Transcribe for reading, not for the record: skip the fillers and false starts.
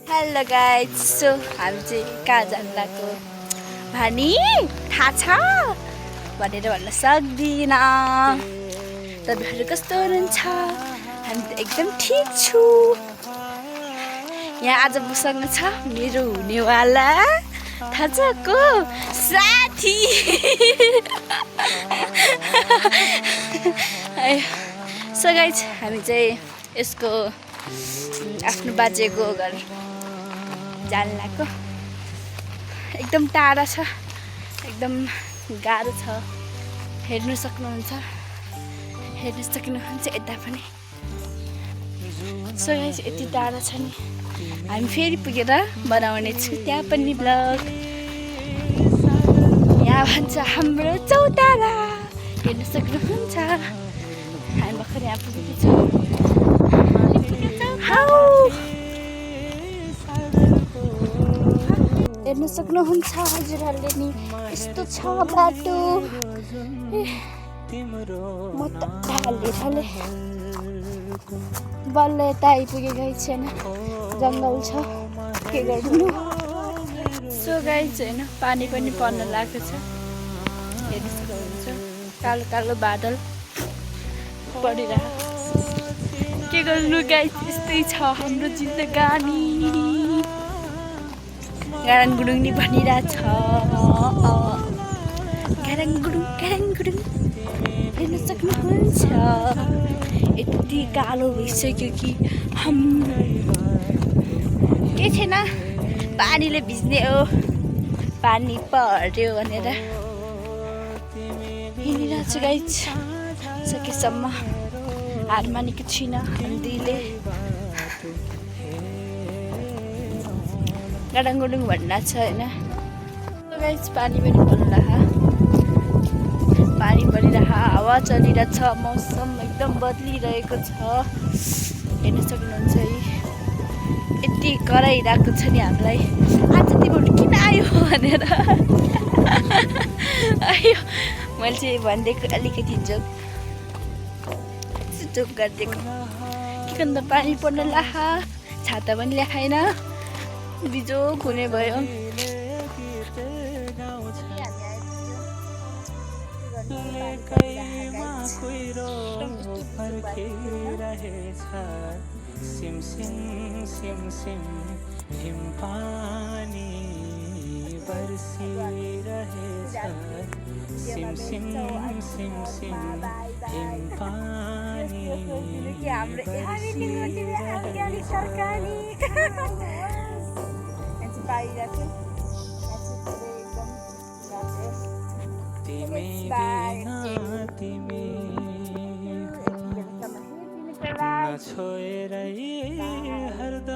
Hello guys, so हामी चाहिँ कहाँ जानु लाग्यो भनी थाहा छ भनेर भन्न सक्दिनँ। तपाईँहरू कस्तो हुनुहुन्छ? हामी त एकदम ठिक छु। यहाँ आज मसँग छ मेरो हुनेवाला थाहा छ को साथी। सो गाइज, हामी चाहिँ यसको आफ्नो बाजेको घर जान लाग्यो। एकदम टाढा छ, एकदम गाह्रो छ। हेर्नु सक्नुहुन्छ यता पनि। सो गाइस, यति टाढा छ नि, हामी फेरि पुगेर बनाउने छु त्यहाँ पनि ब्लग। यहाँ भन्छ हाम्रो चौतारा, हेर्नु सक्नुहुन्छ। हामी भर्खर यहाँ पुगेको हेर्नु सक्नुहुन्छ हजुरहरूले नि। यस्तो छ बाटो। म त ढाले बल्ल यता आइपुगेकै छैन, जङ्गल छ, के गर्नु। सो गाइस, होइन पानी पनि पर्न लागेको छ। हेर्नु सक्नुहुन्छ कालो कालो बादल परिरहेको। के गर्नु गाइस, यस्तै छ हाम्रो जिन्दगानी। गाराङ गुडुङ नि भनिरहेछ, गाराङ गुडुङ हेर्न सक्नुहुन्छ। यति कालो भइसक्यो कि के छैन, पानीले भिज्ने हो, पानी पर्यो भनेर हिँडिरहेको छु गाइस। सकेसम्म हार मानेको छुइनँ। दिदीले गाडाङ गुडुङ भन्न छ होइन। गाइस, पानी पनि परिरह, हावा चलिरहेछ, मौसम एकदम बदलिरहेको छ। हेर्न सक्नुहुन्छ है, यति कराइरहेको छ नि हामीलाई। आज तिमीहरू किन आयो भनेर आयो। मैले चाहिँ भनिदिएको अलिकति जोक गरिदिएको। के गर्नु, पानी पर्न लाहा, छाता पनि ल्याएन, बिजोक हुने भयो। छोएर हरदम